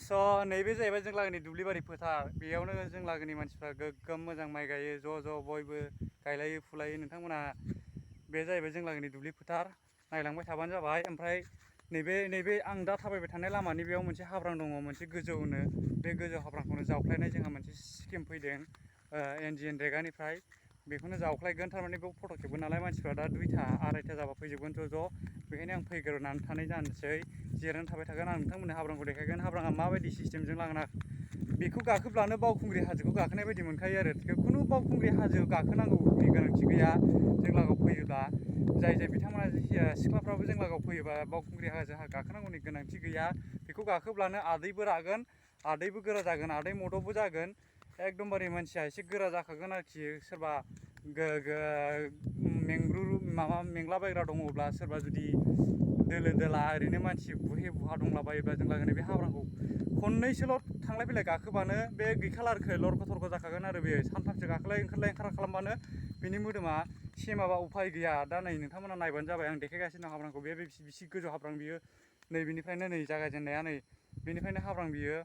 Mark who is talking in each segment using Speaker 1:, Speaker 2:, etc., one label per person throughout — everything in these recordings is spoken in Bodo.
Speaker 1: नैबे जाहैबाय जों लागोनि दुब्लिबारि फोथार बेयावनो जों लागोनि मानसिफ्रा गोग्गोम मोजां माइ गायो ज' बयबो गायलायो फुलायो नोंथांमोना बे जाहैबाय जों लागोनि दुब्लि फोथार नायलांबाय थाबानो जाबाय ओमफ्राय नैबे आं दा थाबायबाय थानाय लामानि बेयाव मोनसे हाब्रां दङ मोनसे गोजौनो बे गोजौ हाब्रांखौनो जावख्लायनाय जोंहा मोनसे स्किम फैदों NGN-रेगानिफ्राय बेखौनो जावख्लायगोन थारमाने बेयाव फट' खेबगोन नालाय मानसिफ्रा दा 2टा 2:30 जाबा फैजोबगोन ज' बेखायनो आं फैग्रोनानै थानाय जानोसै जिरायनानै थाबाय थागोन आं नोंथांमोननो हाब्रांखौ देखायगोन हाब्राङा माबायदि सिस्टेमजों लांना बेखौ गाखोब्लानो बावखुंग्रि हाजोखौ गाखोनाय बायदि मोनखायो आरो खुनु बावखुंग्रि हाजो गाखोनांगौनि गोनांथि गैया जों लागोआव फैयोब्ला जाय बिथांमोना सिख्लाफ्राबो जों लागोआव फैयोबा बावखुंग्रि हाजो गाखोनांगौनि गोनांथि गैया बेखौ गाखोब्लानो आदैबो रागोन आदैबो गोरा जागोन आदै मद'बो जागोन एकदमबारे मानसिया एसे गोरा जाखागोन आरोखि सोरबा मेंलाबायग्रा दङब्ला सोरबा जुदि दोलो दोला ओरैनो मानसि बुहे बुहा दंलाबायोब्ला जों लागोनि बे हाब्रांखौ खननैसोल' थांलाय फैलाय गाखोबानो बे गैखाला आरोखि लरग' थरग' जाखागोन आरो बे सानथामसो गाखोलाय ओंखार खालामबानो बिनि मोदोमा सेमाबा उफाय गैया दा नै नोंथांमोना नायबानो जाबाय आं देखायगासिनो दं हाब्रांखौ बिसि गोजौ हाब्रां बियो नै बिनिफ्रायनो नै जागायजेननाया नै बेनिफ्रायनो हाब्रां बियो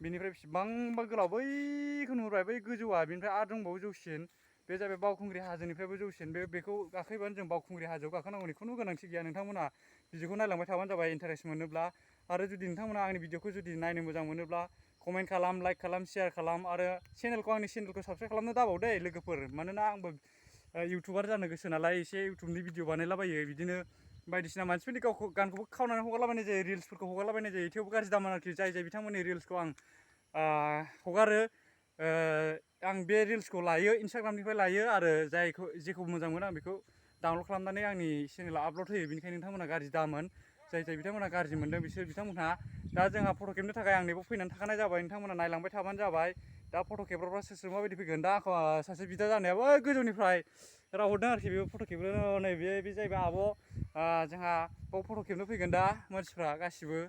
Speaker 1: बेनिफ्राय बेसेबांबा गोलाव बैखौ नुहुरबाय बै गोजौआ बेनिफ्राय आरो दंबावो जौसिन बे जाबाय बावखुंग्रि हाजोनिफ्रायबो जौसिन बेखौ गाखोयोबानो जों बावखुंग्रि हाजोआव गाखोनांगौनि खुनु गोनांथि गैया नोंथांमोना भिडिअखौ नायलांबाय थाबानो जाबाय इन्टारेस्ट मोनोब्ला आरो जुदि नोंथांमोना आंनि भिडिअखौ जुदि नायनो मोजां मोनोब्ला कमेन्ट खालाम लाइक खालाम शेयार खालाम आरो आंनि चेनेलखौ साबस्क्राइब खालामनो दाबाव दे लोगोफोर मानोना आंबो इउटुबार जानो गोसो नालाय एसे इउटुबनि भिडिअ बानायलाबायो बिदिनो बायदिसिना मानसिफोरनि गानखौबो खावनानै हगारलाबायनाय जायो रिल्सफोरखौ हगारलाबायनाय जायो थेवबो गाज्रि दामोन आरोखि जाय बिथांमोननि रिल्सखौ आं हगारो आं बे रिल्सखौ लायो इन्सटाग्रामनिफ्राय लायो आरो जेखौ मोजां मोनो आं बेखौ डाउनलड खालामनानै आंनि चेनेलाव आपलड होयो बेनिखायनो नोंथांमोना गाज्रि दामोन जाय बिथांमोना गाज्रि मोनदों बिसोर बिथांमोनहा दा जोंहा फट' खेबनो थाखाय आं नैबाव फैनानै थाखानाय जाबाय नोंथांमोना नायलांबाय थाबानो जाबाय दा फट' खेबग्राफ्रा सोर माबायदि फैगोन दा आंखौ सासे बिदा जानाया बै गोजौनिफ्राय राव हरदों आरोखि बे फट' खेबनो नै बे जाहैबाय आब' जोंहा बाव फट' खेबनो फैगोन दा मानसिफ्रा गासिबो